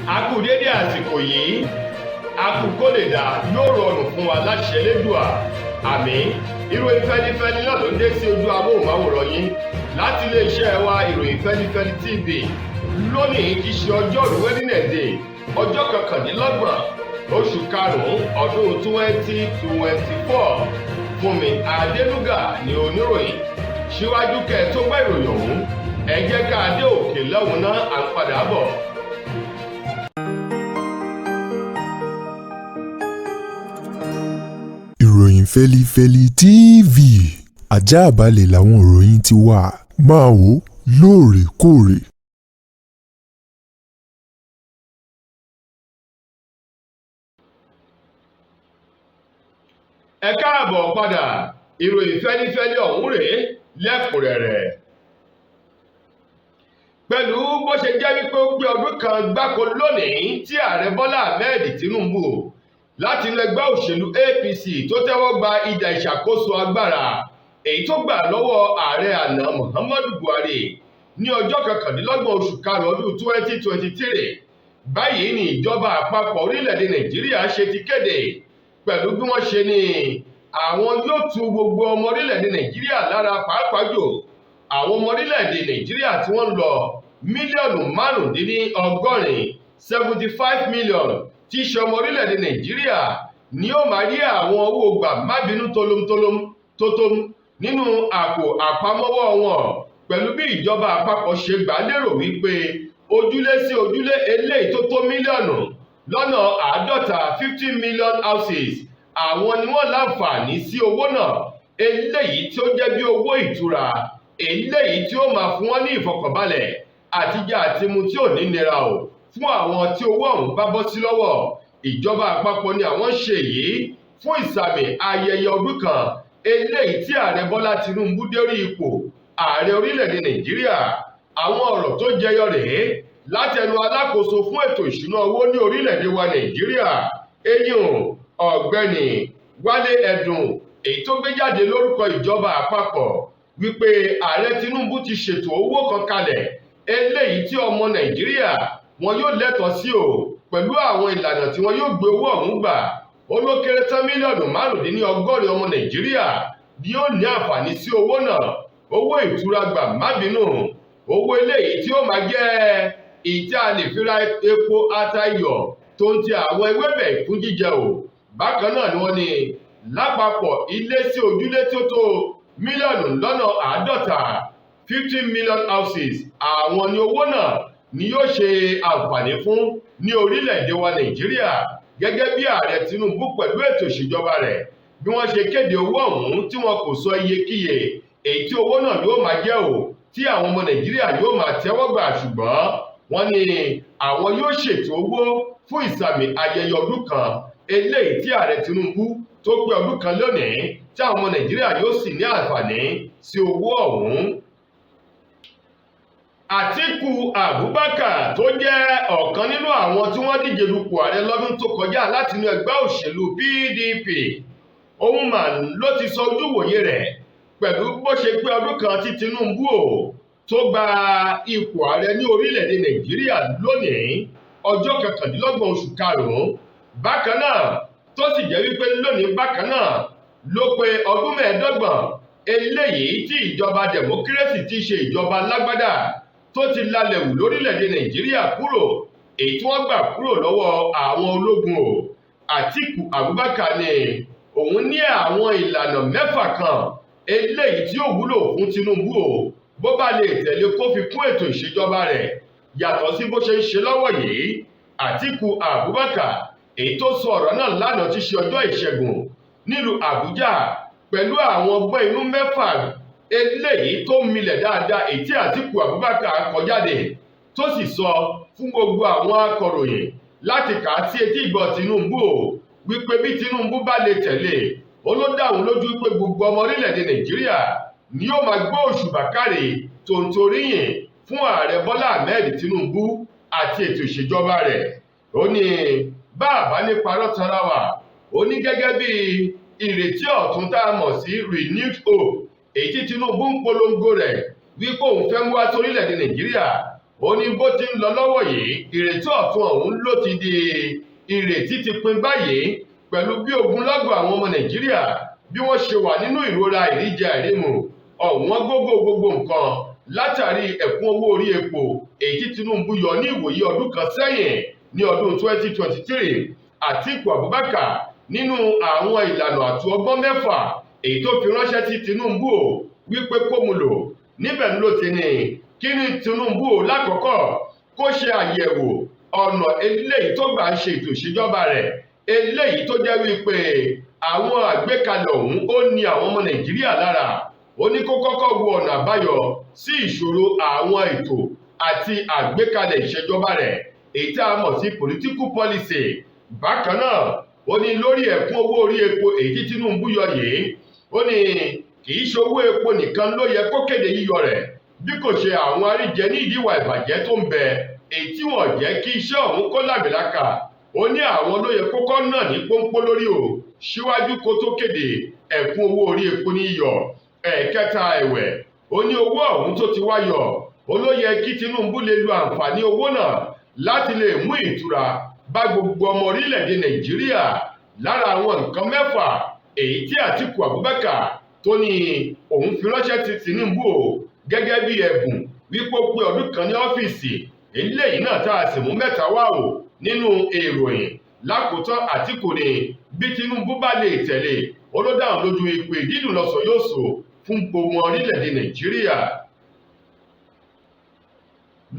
A kú dédé àsìkò yìí, a kú kó lè dà, yóò rọrùn fún wa láṣẹ Elédùà, àmín. Ìròyìn fẹlifẹli náà ló ń dé sí ojú amóhùnmáwòrán yín láti iléeṣẹ́ wa, Ìròyìn Fẹlifẹli TV. Lónìí ti ṣe ọjọ́rú Wednesday, ọjọ́ 29 oṣù karùn-ún ọdún 2024. Fúnmi Adélúgà ní oníròyìn. Síwájú kẹ́ ẹ tó gbọ́ ìròyìn ọ̀hún, ẹ jẹ́ ká dé òkè lọ́hùn náà, à ń padà bọ̀. Ìròyìn Fẹ́lifẹ́li TV, àjààbálẹ̀ làwọn ìròyìn ti wà, máa wò ó lóòrèkóòrè. Ẹ káàbọ̀ padà, ìròyìn fẹ́lifẹ́li ọ̀hún rèé lẹ́kùnrẹ́rẹ́. Pẹ̀lú bó ṣe jẹ́ wípé ó pé ọdún kan gbáko lónìí tí Ààrẹ Bọ́lá Ahmed Tinubu láti inú ẹgbẹ́ òṣèlú APC tó tẹ́wọ́ gba idà ìṣàkóso agbára, èyí tó gbà lọ́wọ́ ààrẹ àná Muhammadu Buhari ní ọjọ́ 29 oṣù karùn-ún ọdún 2023. Báyìí ni ìjọba àpapọ̀ orílẹ̀-èdè Nàìjíríà ṣe ti kéde pẹ̀lú bí wọ́n ṣe ní àwọn yóò tu gbogbo ọmọ orílẹ̀-èdè Nàìjíríà lára, pàápàá jù àwọn ọmọ orílẹ̀-èdè Nàìjíríà tí wọ́n ń lọ mílíọ̀nù 85, 75 million, tí í ṣe ọmọ orílẹ̀-èdè Nàìjíríà, ni ó máa rí àwọn owó gbà má bínú tolómtolóm tótóm nínú àpò àpamọ́wọ́ wọn, pẹ̀lú bí ìjọba àpapọ̀ ṣe gbà lérò wípé ojúlé sí ojúlé eléyìí tó tó mílíọ̀nù lọ́nà 50, 50 million houses, àwọn ni wọ́n láǹfààní sí owó náà, eléyìí tí ó jẹ́ bí owó ìtura, eléyìí tí ó máa fún wọn ní ìfọkànbalẹ̀ àtijẹ àtimu tí ò ní nira o fún àwọn tí owó ọ̀hún bá bọ́ sí lọ́wọ́. Ìjọba àpapọ̀ ni àwọn ń ṣe yìí fún ìsàmì ayẹyẹ ọdún kan eléyìí tí Ààrẹ Bọ́lá Tinubu dórí ipò ààrẹ orílẹ̀-èdè Nàìjíríà. Àwọn ọ̀rọ̀ tó jẹyọ rèé látẹnu alákòóso fún ètò ìṣúná owó ní orílẹ̀-èdè wa Nàìjíríà, eyín Ọ̀gbẹ́ni Wálé Ẹ̀dùn, èyí tó gbé jáde lórúkọ ìjọba àpapọ̀ wípé Ààrẹ Tinubu ti ṣètò owó kan kalẹ̀ eléyìí tí ọmọ Nàìjíríà wọn yóò lẹ́tọ̀ọ́ sí o, pẹ̀lú àwọn ìlànà tí wọn yóò gbé owó ọ̀hún gbà. Ó ló kéré tán, mílíọ̀nù 75 ọmọ Nàìjíríà ni yóò ní àǹfààní sí owó náà, owó ìtura gbà má bínú, owó eléyìí tí ó máa jẹ́ ìyí tí a lè fi ra epo, ata, iyọ̀ tó ń ti àwọn ewébẹ̀ fún jíjẹ o. Bákan náà ni wọ́n ní lápapọ̀ ilé sí ojúlé tó tó mílíọ̀nù lọ́nà 50, 50 million houses, àwọn ni owó náà ni yóò ṣe àǹfààní fún ní orílẹ̀-èdè wa Nàìjíríà. Gẹ́gẹ́ bí Ààrẹ Tinubu pẹ̀lú ètò ìṣèjọba rẹ̀ bí wọ́n ṣe kéde owó ọ̀hún, tí wọn kò sọ iyekíye èyí tí owó náà yóò máa jẹ́ o tí àwọn ọmọ Nàìjíríà yóò máa tẹ́wọ́ gbà, ṣùgbọ́n wọ́n ní àwọn yóò ṣètò owó fún ìsàmì ayẹyẹ ọdún kan eléyìí tí Ààrẹ Tinubu tó pé ọdún kan lónìí, tí àwọn ọmọ Nàìjíríà yóò sì ní àǹfààní sí owó ọ̀hún. Àtíkù Abubakar, tó jẹ́ ọ̀kan nínú àwọn tí wọ́n díje dupò ààrẹ lọ́dún tó kọjá látinú ẹgbẹ́ òṣèlú PDP, òun mà ló ti sọ ojúwòye rẹ̀ pẹ̀lú bó ṣe pé ọdún kan tí Tinubu ò tó gba ipò ààrẹ ní orílẹ̀-èdè Nàìjíríà lónìí, ọjọ́ 29 oṣù karùn-ún. Bákan náà tó sì jẹ́ wípé lónìí bákan náà ló pé ọdún 25 eléyìí tí ìjọba democracy ti ṣe ìjọba lágbádá tó ti lálẹ́ wù lórílẹ̀‐èdè Nàìjíríà kúrò, èyí tí wọ́n gbà kúrò lọ́wọ́ àwọn ológun o. Àtíkù Abubakar ní òun ní àwọn ìlànà mẹ́fà kan eléyìí tí ó wúlò fún Tinubu o, bó bá lè tẹ̀lé kó fi kún ètò ìṣèjọba rẹ̀ yàtọ̀ sí bó ṣe ń ṣe lọ́wọ́ yìí. Àtíkù Abubakar, èyí tó sọ ọ̀rọ̀ náà lánàá tí ṣe ọjọ́ Ìṣẹ́gun nílùú Àbújá, pẹ̀lú àwọn ọgbọ́n inú mẹ́fà eléyìí tó milẹ̀ dáadáa, èyí tí Àtíkù Abubakar kọ jáde tó sì sọ fún gbogbo àwọn akọ̀ròyìn láti kà á sí etí ìgbọ́ Tinubu o, wípé bí Tinubu bá lè tẹ̀lé, ó ló dá òun lójú pé gbogbo ọmọ orílẹ̀-èdè Nàìjíríà ni yóò máa gbọ́ òṣùbà káre tòǹtòríyìn fún Ààrẹ Bọ́lá Ahmed Tinubu àti ètò ìṣèjọba rẹ̀. Ó ní bá àbá ní parọ́ tanra wà, ó ní gẹ́gẹ́ bí ìrètí ọ̀tun tá a mọ̀ sí renewed hope, èyí tí Tinubu ń polongo rẹ̀ wípé òun fẹ́ mú wá sórílẹ̀-èdè Nàìjíríà. Ó ní bó ti ń lọ lọ́wọ́ yìí, ìrètí ọ̀tun ọ̀hún ló ti di ìrètí ti pin báyìí pẹ̀lú bí ogunlọ́gọ̀ àwọn ọmọ Nàìjíríà bí wọ́n ṣe wà nínú ìrora ìríjẹ àìrímu, ọ̀wọ́n gógó gbogbo nǹkan látàrí ẹ̀kún owó orí epo èyí tí Tinubu yọ ní ìwòyí ọdún kan sẹ́yìn ní ọdún 2023. Àtíkù Abubakar nínú àwọn ìlànà àti ọgbọ́n mẹ́fà èyí tó fi ránṣẹ́ sí Tinubu o wípé kó mu lò níbẹ̀ ló ti ní kí ni Tinubu o lákọ̀ọ́kọ́ kó ṣe àyẹ̀wò ọ̀nà eléyìí tó gbà ń ṣe ètò ìṣèjọba rẹ̀, eléyìí tó jẹ́ wípé àwọn àgbékalẹ̀ ọ̀hún ó ní àwọn ọmọ Nàìjíríà lára. Ó ní kó kọ́kọ́ wo ọ̀nà àbáyọ sí ìṣòro àwọn ètò àti àgbékalẹ̀ ìṣèjọba rẹ̀ èyí tí a mọ̀ sí political policy. Bákan náà, ó ní lórí ẹ̀kún owó orí epo èyí tí Tinubu yọ yìí, ó ní kì í ṣe owó epo nìkan ló yẹ kó kéde yíyọ rẹ̀, bí kò ṣe àwọn aríjẹ ní ìdíwà ìbàjẹ́ tó ń bẹ èyí tí wọ́n jẹ́ kí iṣẹ́ ọ̀hún kó làmìlaka. Ó ní àwọn ló yẹ kókó náà ní pọ́npọ́n lórí o síwájú kó tó kéde ẹ̀kún owó orí epo ní yíyọ. Ẹ̀ẹ̀kẹta ẹ̀wẹ̀, ó ní owó ọ̀hún tó ti wá yọ, ó ló yẹ kí Tinubu lè lo àǹfààní owó náà láti lè mú ìtura bá gbogbo ọmọ orílẹ̀-èdè Nàìjíríà. Lára àwọn nǹkan mẹ́fà èyí tí Àtíkù Abubakar tó ní òun fi ránṣẹ́ ti Tinubu o gẹ́gẹ́ bí ẹ̀bùn wípé ó pé ọdún kan ní ọ́fíìsì eléyìí náà tá a sì mú mẹ́ta wá o nínú ìròyìn. Lákòótán, Àtíkù ni bí Tinubu bá lè tẹ̀lé olódàrún lójú ìpè dídùn lọ́sọ̀ yóò sọ fún gbogbo orílẹ̀-èdè Nàìjíríà.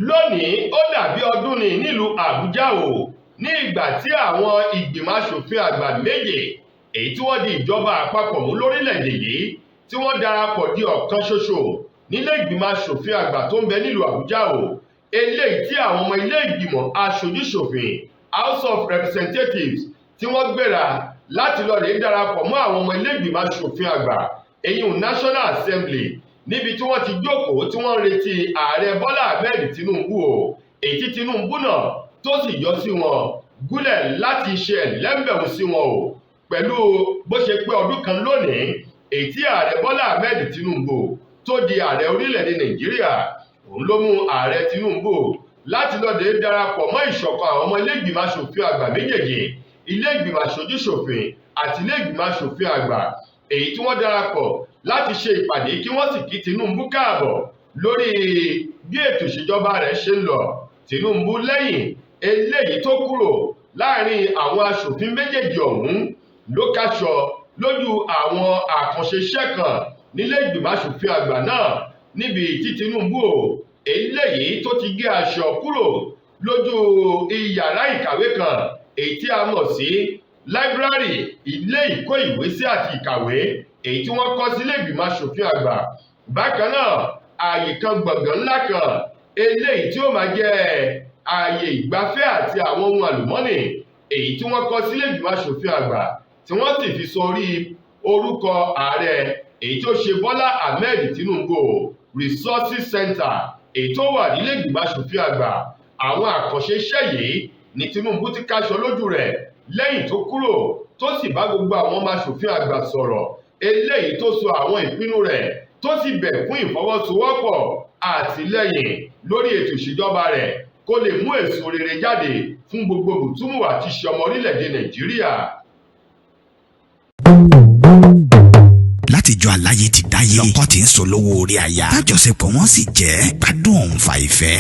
Lónìí ó dàbí ọdún ní nílùú Àbújá o ní ìgbà tí àwọn ìgbìmọ̀ aṣòfin àgbà méje èyí tí wọ́n di ìjọba àpapọ̀ mú lórílẹ̀-èdè yìí tí wọ́n darapọ̀ di ọ̀kan ṣoṣo nílé ìgbìmọ̀ aṣòfin àgbà tó ń bẹ nílùú Àbújá o, eléyìí tí àwọn ọmọ ilé ìgbìmọ̀ aṣojúṣòfin House of Representatives tí wọ́n gbéra láti lọ rèé darapọ̀ mọ́ àwọn ọmọ ilé ìgbìmọ̀ aṣòfin àgbà èyí National Assembly níbi tí wọ́n ti jókòó tí wọ́n ń retí ààrẹ Bọ́lá Ahmed Tinubu o, èyí tí Tinubu náà tó sì yọ sí wọn gúnlẹ̀ láti ṣe ẹ̀lẹ́mbẹ̀rún sí wọn o pẹ̀lú bó ṣe pé ọdún kan lónìí èyí tí ààrẹ Bọ́lá Ahmed Tinubu tó di ààrẹ orílẹ̀-èdè Nàìjíríà. Òun ló mú ààrẹ Tinubu láti lọ́ọ́ darapọ̀ mọ́ ìṣọ̀kan àwọn ọmọ ilé ìgbìmọ̀ aṣòfin àgbà méjèèjì, ilé ìgbìmọ̀ aṣojúṣòfin àti ilé ìgbìmọ̀ aṣòfin àgbà èyí tí wọ́n darapọ̀ láti ṣe ìpàdé kí wọ́n sì kí Tinubu káàbọ̀ lórí bí ètò ìṣèjọba rẹ̀ ṣe ń lọ. Tinubu lẹ́yìn eléyìí tó kúrò láàrin àwọn aṣòfin méjèèjì ọ̀hún ló káṣọ lójú àwọn àkànṣe iṣẹ́ kan nílé ìgbìmọ̀ aṣòfin àgbà náà níbi tí Tinubu o eléyìí tó ti gé aṣọ kúrò lójú iyàrá ìkàwé kan èyí tí a mọ̀ sí láìbírárì, ilé ìkó ìwé sí àti ìkàwé èyí tí wọ́n kọ́ sílé ìgbìmọ̀ aṣòfin àgbà. Bákan náà, ààyè kan gbọ̀ngàn ńlá kan eléyìí tí ó máa jẹ́ ààyè ìgbafẹ́ àti àwọn ohun àlùmọ́nì èyí tí wọ́n kọ́ sílé ìgbìmọ̀ aṣòfin àgbà tí wọ́n sì fi sórí orúkọ ààrẹ èyí tó ṣe Bọ́lá Ahmed Tinubu Resources Center èyí tó wà nílé ìgbìmọ̀ aṣòfin àgbà. Àwọn àkànṣe iṣẹ́ yìí ní Tinubu ti káṣọ lójú rẹ̀ lẹ́yìn tó kúrò tó sì bá gbogbo àwọn ọmọ aṣòfin àgbà sọ̀rọ̀ eléyìí tó sọ àwọn ìpinnu rẹ̀ tó sì bẹ̀ fún ìfọwọ́sowọ́pọ̀ àtìlẹ́yìn lórí ètò ìṣèjọba rẹ̀ kó lè mú èso rere jáde fún gbogbo bùtúmù àti ṣọmọ orílẹ̀-èdè Nàìjíríà. Látijọ́ aláyé ti dáyé, lọ́kọ tí ń sọ lówó orí aya, tájọṣepọ̀ wọn sì jẹ́ gbádùn òun fa ìfẹ́.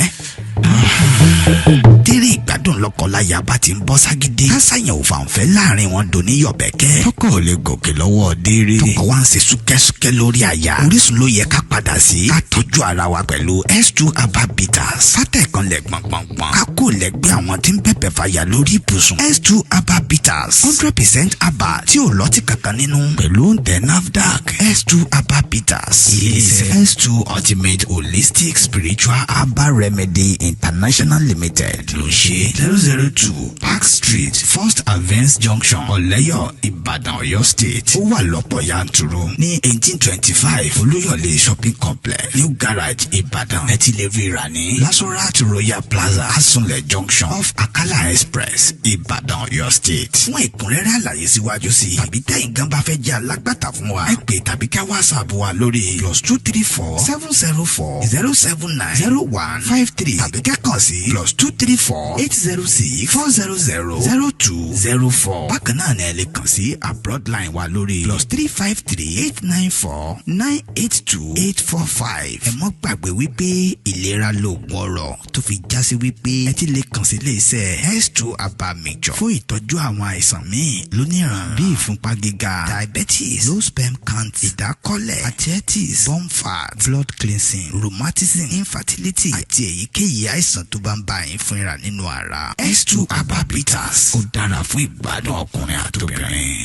Tẹ́rẹ̀ ìgbádùn lọ́kọláya bá ti ń bọ́ ságídé, kásáyàn ò fàǹfẹ́ láàrin wọn dòní yọ̀bẹ̀kẹ́. Tọkọ ò lè gòkè lọ́wọ́ déré, tọkọ wa ń ṣe súkẹ́súkẹ́ lórí aya. Orísun ló yẹ ká padà sí, ká tọ́jú ara wa pẹ̀lú S2 Herbal Bitters. Fátẹ̀kanlẹ̀ gbọ̀ngbọ̀ngbọ̀n, ká kó lẹ́gbẹ́ àwọn tí ń bẹ̀bẹ̀ fàyà lórí ibùsùn. S2 Herbal Bitters, 100% herbal tí ò lọ́tí kankan nínú, pẹ̀lú òǹtẹ̀ NAFDAC. S2 Herbal Bitters, ilé-iṣẹ́ S2 Ultimate Holistic Spiritual Herbal Remedy International Limited ló ń ṣe. 002 Park Street, First Avance Junction, Ọ̀lẹ́yọ̀, Ìbàdàn, Ọ̀yọ́ State. Ó wà lọ́pọ̀ yanturu ní 1825 Olúyọ̀lé Shopping Complex, New Garage, Ìbàdàn. Ẹ ti lè rí rà ní Lasorat Royal Plaza, Asunlẹ̀ Junction, off Akala Express, Ìbàdàn, Ọ̀yọ́ State. Fún ẹ̀kúnrẹ́rẹ́ àlàyé síwájú sí i tàbí tẹ́yin gan bá fẹ́ jẹ́ alágbàtà fún wa, ẹ pè tàbí ká WhatsApp wa lórí +234 704 079 0153 tàbí ká kàn sí +234 806 400 0204. Bákan náà ni ẹ lè kàn sí abroad line wa lórí +353 894 982 845. Ẹ mọ́ gbàgbé wípé ìlera lóògùn ọrọ̀, tó fi já sí wípé ẹ ti lè kàn sí iléeṣẹ́ S2 Herbal Mixture fún ìtọ́jú àwọn àìsàn míì lóníran bíi ìfúnpá gíga, diabetes, low sperm count, ìdákọ́lẹ̀, arthritis, bone fat, blood cleansing, rheumatism, infertility àti èyíkéyìí àìsàn tó bá ń bá yín fínra nínú ara. S2 Herbal Bitters, ó dára fún ìgbádùn ọkùnrin àtobìnrin.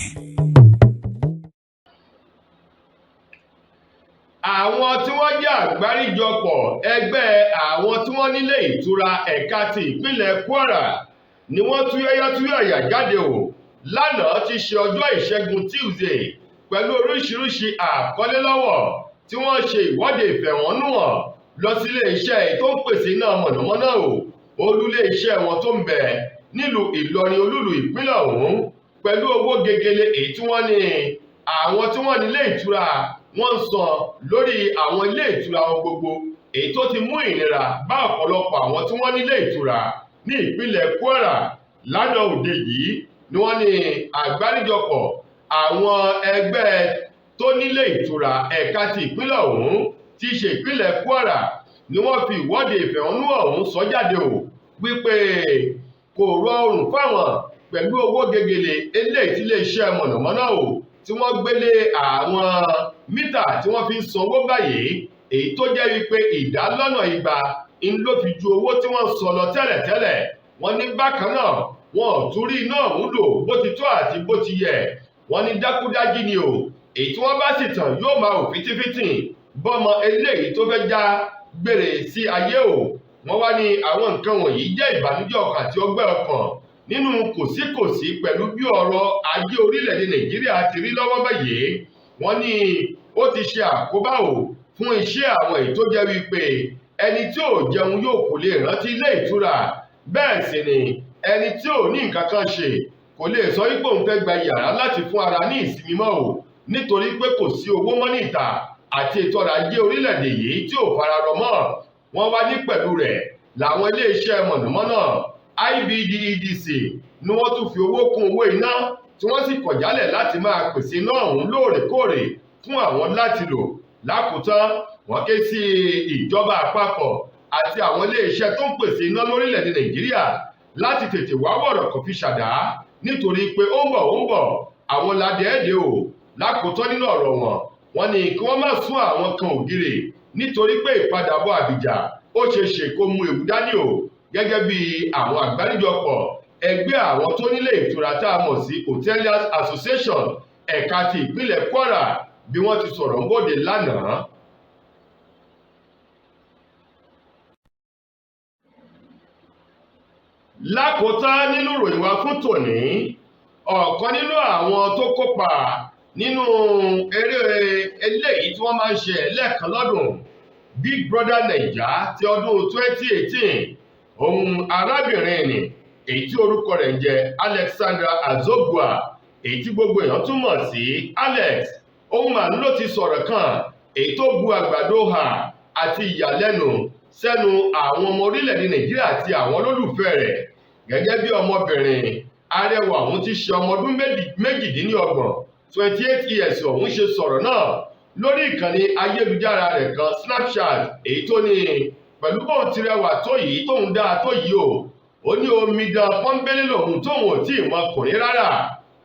Àwọn tí wọ́n jẹ́ àgbáríjọpọ̀ ẹgbẹ́ àwọn tí wọ́n nílé ìtura ẹ̀ka ti ìpínlẹ̀ Kwara ni wọ́n túyáyá túyàyà jáde o lánàá ti ṣe ọjọ́ Ìṣẹ́gun Tuesday pẹ̀lú oríṣiríṣi àkọlé lọ́wọ́, tí wọ́n ṣe ìwọ́de ìfẹ̀hónúhàn lọ sílé iṣẹ́ tó ń pèsè iná mọ̀nàmọ́ná o, olúlé iṣẹ́ wọn tó ń bẹ nílùú Ìlọrin, olúlu ìpínlẹ̀ ọ̀hún, pẹ̀lú owó gegele èyí tí wọ́n ní àwọn tí wọ́n nílé ìtura wọ́n ń san lórí àwọn ilé ìtura wọn gbogbo, èyí tó ti mú ìnira bá ọ̀pọ̀lọpọ̀ àwọn tí wọ́n nílé ìtura ní ìpínlẹ̀ Kwara. Lánàá òde yìí ni wọ́n ní àgbáríjọpọ̀ àwọn ẹgbẹ́ tó nílé ìtura ẹ̀ka ti ìpínlẹ̀ ọ̀hún tí í ṣe ìpínlẹ̀ Kwara ni wọ́n fi ìwọ́de ìfẹ̀hónúhàn ọ̀hún sọ jáde o, wípé kò rọrùn fáwọn pẹ̀lú owó gegele eléyìí tí iléeṣẹ́ mọ̀nàmọ́ná o tí wọ́n gbélé àwọn mítà tí wọ́n fi ń sanwó báyìí, èyí tó jẹ́ wípé ìdá lọ́nà 200 ń ló fi ju owó tí wọ́n san lọ tẹ́lẹ̀tẹ́lẹ̀. Wọ́n ní bákan náà wọn ò tún rí iná ọ̀hún lò bó ti tó àti bó ti yẹ. Wọ́n ní dákúdájí ni o, èyí tí wọ́n bá sì tàn yóò máa ò fitífítì bọ́mọ eléyìí tó fẹ́ já gbèrè sí ayé o. Wọ́n wá ní àwọn nǹkan wọ̀nyí jẹ́ ìbànújẹ́ ọkàn àti ọgbẹ́ ọkàn nínú kòsíkòsí pẹ̀lú bí ọrọ̀ ajé orílẹ̀-èdè Nàìjíríà ti rí lọ́wọ́ báyìí. Wọ́n ní ó ti ṣe àkóbá o fún iṣẹ́ àwọn èyí tó jẹ́ wípé ẹni tí ò jẹun yóò kò lè rántí ilé ìtura, bẹ́ẹ̀ sì ni ẹni tí ò ní nǹkan kan ṣe kò lè sọ wípé òun fẹ́ gba yàrá láti fún ara ní ìsinmi mọ́ o, nítorí pé kò sí owó mọ́ ní ìta àti ètò ọrọ̀ ajé orílẹ̀-èdè yìí tí ò fararọ mọ́. Wọ́n wá ní pẹ̀lú rẹ̀ làwọn iléeṣẹ́ mọ̀nàmọ́ná IBEDC ni wọ́n tún fi owó kún owó iná, tí wọ́n sì kọ̀ jálẹ̀ láti máa pèsè iná ọ̀hún lóòrèkóòrè fún àwọn láti lò. Lákòótán, wọ́n ké sí ìjọba àpapọ̀ àti àwọn iléeṣẹ́ tó ń pèsè iná lórílẹ̀‐èdè Nàìjíríà láti tètè wá wọ̀rọ̀ kò fi ṣàdá, nítorí pé ó ń bọ̀ ó ń bọ̀ àwọn ládẹ́ẹ̀dẹ́ o. Lákòótán nínú ọ̀rọ̀ wọn, wọ́n ní kí wọ́n má sún àwọn kan ògiri, nítorí pé ìpadàbọ̀ àbíjà ó ṣeé ṣe kó mú ewu dání o. Gẹ́gẹ́ bí àwọn àgbáríjọpọ̀ ẹgbẹ́ àwọn tó nílé ìtura tá a mọ̀ sí Hoteliers Association ẹ̀ka ti ìpínlẹ̀ Kwara bí wọ́n ti sọ̀rọ̀ ń bòde lánàá. Lákòótán nínú ìròyìn wa fún tòní, ọ̀kan nínú àwọn tó kópa nínú eré eléyìí tí wọ́n máa ń ṣe lẹ́ẹ̀kan lọ́dún, Big Brother Naija ti ọdún 2018, òun arábìnrin ni èyí tí orúkọ rẹ̀ ń jẹ́ Alexandra Azogua, èyí tí gbogbo èèyàn tún mọ̀ sí Alex. Òun mà ló ti sọ̀rọ̀ kan èyí tó bu àgbàdo hà àti ìyàlẹ́nu sẹ́nu àwọn ọmọ orílẹ̀-èdè Nàìjíríà àti àwọn olólùfẹ́ rẹ̀. Gẹ́gẹ́ bí ọmọbìnrin arẹwà ọ̀hún ti ṣe ọmọ ọdún 28, 28 years ọ̀hún ṣe sọ̀rọ̀ náà lórí ìkànnì ayélujára rẹ̀ kan Snapchat, èyí tó ní pẹ̀lú bóun ti rẹwà tó yìí tóun dáa tó yìí o, ó ní omidan pọ́nbélé lòun tóun ò tí ì mọ ọkùnrin rárá.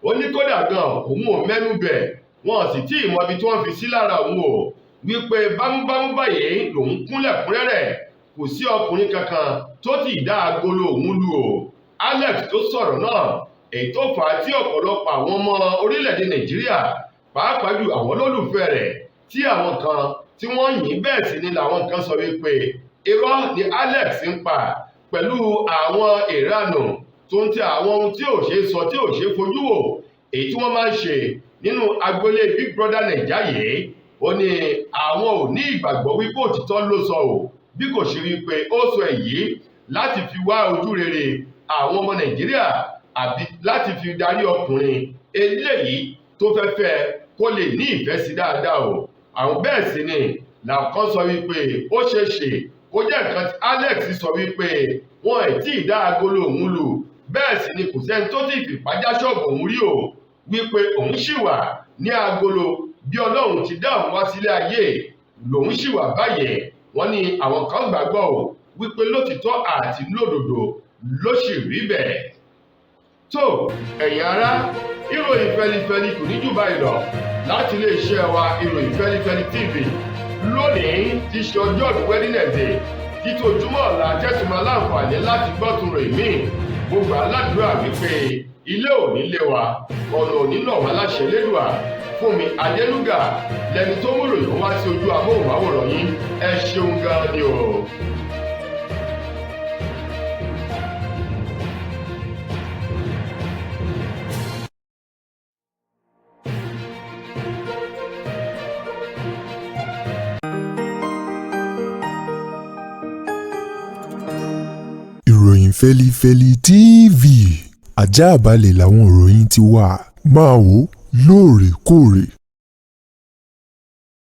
Ó ní kódà gan òun ò mẹ́nu bẹ̀, wọn sì tí ì mọ ibi tí wọ́n fi sí lára òun o, wípé bámúbámú báyìí lòun kúnlẹ̀ kúnrẹ́rẹ́, kò sí ọkùnrin kankan tó ti dá agolo òun lu o. Alex tó sọ̀rọ̀ náà, èyí tó fà á tí ọ̀pọ̀lọpọ̀ àwọn ọmọ orílẹ̀-èdè Nàìjíríà pàápàá jù àwọn olólùfẹ́ rẹ̀ tí àwọn kan tí wọ́n yìn bẹ́ẹ̀ sì ni làwọn kan sọ wípé irọ́ ni Alex ń pa. Pẹ̀lú àwọn ìranù tó ń tẹ àwọn ohun tí ò ṣeé sọ, tí ò ṣeé fojú wò, èyí tí wọ́n máa ń ṣe nínú agboolé Big Brother Naija yìí, ó ní àwọn ò ní ìgbàgbọ́ wípé òtítọ́ ló sọ ò, bí kò ṣe wípé ó sọ èyí láti fi wá ojú rere àwọn ọmọ Nàìjíríà àbí láti fi darí ọkùnrin eléyìí tó fẹ́ fẹ́ kó lè ní ìfẹ́ sí dáadáa o. Àwọn bẹ́ẹ̀ sì ni làwọn sọ wípé ó ṣeé ṣe kó jẹ́ nǹkan tí Alex sọ wípé wọn ẹ̀ tí ì dá agolo òun lù, bẹ́ẹ̀ sì ni kò sẹ́ni tó ti fìpá já ṣọ́ọ̀bù òun rí o, wípé òun ṣì wà ní agolo bí Ọlọ́run ti dá òun wá sílé ayé lòun ṣì wà báyẹn. Wọ́n ní àwọn kan gbàgbọ́ o wípé lótìtọ́ àti lódodo ló sì rí bẹ́ẹ̀. Tó ẹ̀yin ará, ìròyìn fẹlifẹli kò ní jù báyìí lọ láti iléeṣẹ́ wa Ìròyìn Fẹlifẹli TV lónìí ti ṣe ọjọ́ Wednesday, títí ojúmọ́ ọ̀la tẹ̀sùmọ́ láǹfààní láti gbọ́ tún ròyìn míì. Mo gbà á ládùúrà wípé ilé ò ní lé wa, ọ̀nà ò ní nà wá láṣẹ Elédùà. Fúnmi Adélúgà lẹni tó mú ìròyìn wá sí ojú amóhùnmáwòrán yín. Ẹ ṣeun gan ni o. Ìròyìn Fẹ́lifẹ́li TV, ajáàbalẹ̀ làwọn ìròyìn ti wà. Máa wò lóòrèkóòrè.